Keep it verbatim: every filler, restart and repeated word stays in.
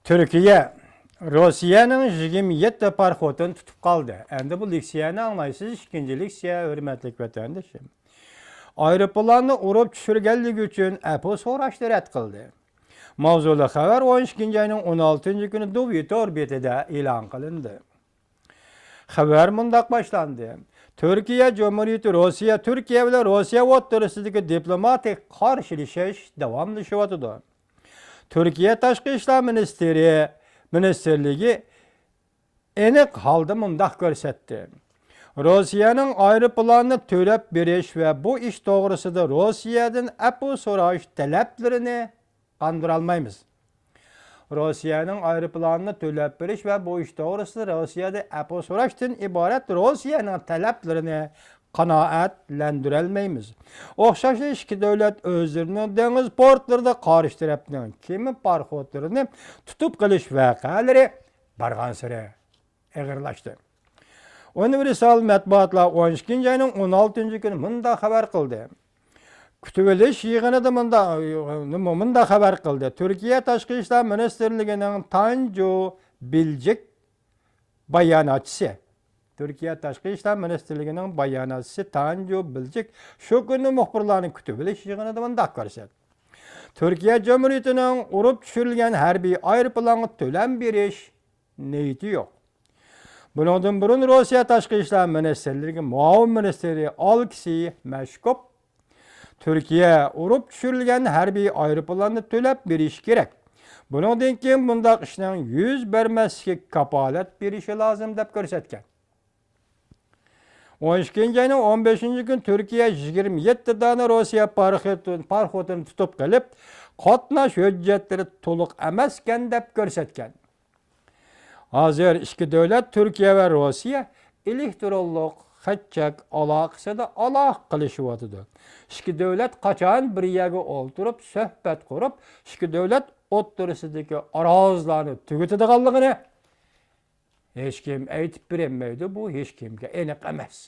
تۈركىيە روسىيەنىڭ يىگىرمە يەتتە پاراخوتىنى تۇتۇپ قالدى. ئەمدى بۇ لېكسىيەنى ئاڭلايسىز. ئىككىنچى لېكسىيە، ھۆرمەتلىك ۋەتەندىشىم. ئايروپىلاننى ئۇرۇپ چۈشۈرگەنلىكى ئۈچۈن ئەپۇ سوراشنى رەت قىلدى. ماۋزۇلۇق خەۋەر ئون ئىككىنچى ئاينىڭ ئون ئالتىنچى كۈنى دۇۋى تور بېتىدە ئېلان قىلىندى. خەۋەر مۇنداق باشلاندى: تۈركىيە جۇمھۇرىيىتى روسىيە، تۈركىيە بىلەن روسىيە ئوتتۇرىسىدىكى دىپلوماتىك قارشىلىشىش داۋاملىشىۋاتىدۇ. تۈركىيە تاشقى ئىشلار مىنىستىرى، مىنىستىرلىكى ئېنىق ھالدا مۇنداق كۆرسەتتى: روسىيەنىڭ ئايروپىلاننى تۆلەپ بېرىش ۋە بۇ ئىش توغرىسىدا روسىيەدىن ئەپۇ سوراش تەلەپلىرىنى قاندۇرالمايمىز. روسىيەنىڭ ئايروپىلاننى تۆلەپ بېرىش ۋە بۇ ئىش توغرىسىدا روسىيەدە ئەپۇ سوراشتىن ئىبارەت روسىيەنىڭ تەلەپلىرىنى قانائەتلەندۈرەلمەيمىز. ئوخشاشلا ئىككى دۆلەت ئۆزلىرىنىڭ دېڭىز پورتلىرىدا قارشى تەرەپنىڭ كېمە پاراخوتلىرىنى تۇتۇپ قېلىش ۋەقەلىرى بارغانسېرى ئېغىرلاشتى. ئۇنىۋېرسال مەتبۇئاتلار ئون ئىككىنچى ئاينىڭ ئون ئالتىنچى كۈنى مۇنداق خەۋەر قىلدى. كۈتۈۋېلىش يىغىنىدا مۇنداق، مۇنداق خەۋەر قىلدى. تۈركىيە تاشقى ئىشلار مىنىستىرلىكىنىڭ تانجۇ بىلجىك باياناتچىسى. تۈركىيە تاشقى ئىشلار مىنىستىرلىكىنىڭ باياناتچىسى تانجۇ بىلجىك شۇ كۈنى مۇخبىرلارنى كۈتۈۋېلىش يىغىنىدا مۇنداق كۆرسەتتى: تۈركىيە جۇمھۇرىيىتىنىڭ ئۇرۇپ چۈشۈرۈلگەن ھەربىي ئايروپىلانغا تۆلەم بېرىش نىيىتى يوق. بۇنىڭدىن بۇرۇن روسىيە تاشقى ئىشلار مىنىستىرلىكى مۇئاۋىن مىنىستىرى ئالېكسىي مەشكوپ تۈركىيە ئۇرۇپ چۈشۈرۈلگەن ھەربىي ئايروپىلاننى تۆلەپ بېرىشى كېرەك. بۇنىڭدىن كېيىن بۇنداق ئىشنىڭ يۈز بەرمەسلىكىگە كاپالەت بېرىشى لازىم، دەپ كۆرسەتكەن. ئون ئىككىنچى ئاينىڭ ئون بەشىنچى كۈنى تۈركىيە يىگىرمە يەتتە دانە روسىيە پاراخوتىنى تۇتۇپ قېلىپ، قاتناش ھۆججەتلىرى تولۇق ئەمەسكەن، دەپ كۆرسەتكەن. ھازىر ئىككى دۆلەت، تۈركىيە ۋە روسىيە، ئېلېكترونلۇق خەت-چەك ئالاقىسىدا ئالاقە قىلىشىۋاتىدۇ. ئىككى دۆلەت قاچان بىر يەرگە ئولتۇرۇپ سۆھبەت قۇرۇپ، ئىككى دۆلەت ئوتتۇرىسىدىكى ئارازلارنى تۈگىتىدىغانلىقىنى ھېچكىم ئېيتىپ بېرەلمەيدۇ، بۇ ھېچكىمگە ئېنىق ئەمەس.